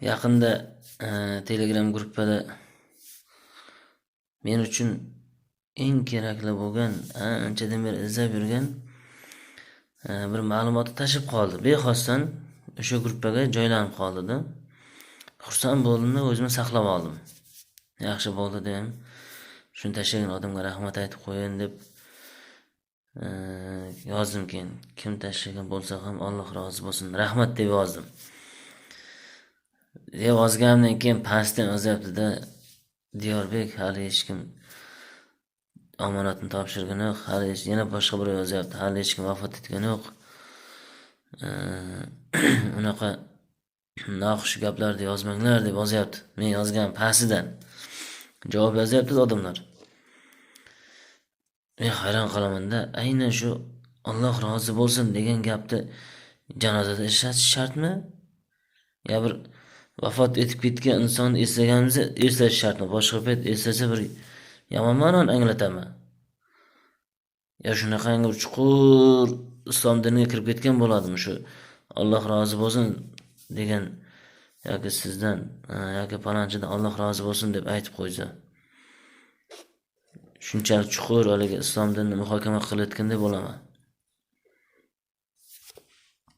Yaqinda Telegram gruppada men uchun eng kerakli bo'lgan, anchadan beri izlab yurgan bir ma'lumotni tashib qoldi. Bexosdan o'sha gruppaga joylanib qoldi-da. Xursand bo'ldimda, o'zimni saqlab oldim. Yaxshi bo'ldi dedim. Shuni tashlagan odamga rahmat aytib qo'yin deb yozdim keyin. Kim tashlagan bo'lsa ham Alloh rozi bo'lsin, rahmat deb yozdim. Deb yozganimdan keyin pastdan yozyapti-da, Diyorbek hali hech kim omonatni topshirgani yo'q, hali hech, yana boshqa birov yozyapti, hali hech kim vafot etgani yo'q. Unaqa noxush gaplarni yozmanglar deb yozyapti. Men yozgan pastidan javob yozyapti odamlar. Men hayron qolaman-da, aynan shu Alloh rozi bo'lsin degan gapni janozada ishlatish shartmi? Yo bir vafot etib ketgan insonni eslaganimizda eslash shartmi? Boshqa payt eslasa bir yomon ma'noni anglatami? Yo shunaqangi bir chuqur islom diniga kirib ketgan bo'ladimi shu Alloh rozi bo'lsin degan yoki sizdan yoki palonchidan Alloh rozi bo'lsin deb aytib qo'ysa, shunchalik chuqur haligi islom dinini muhokama qilayotgandek bo'laman.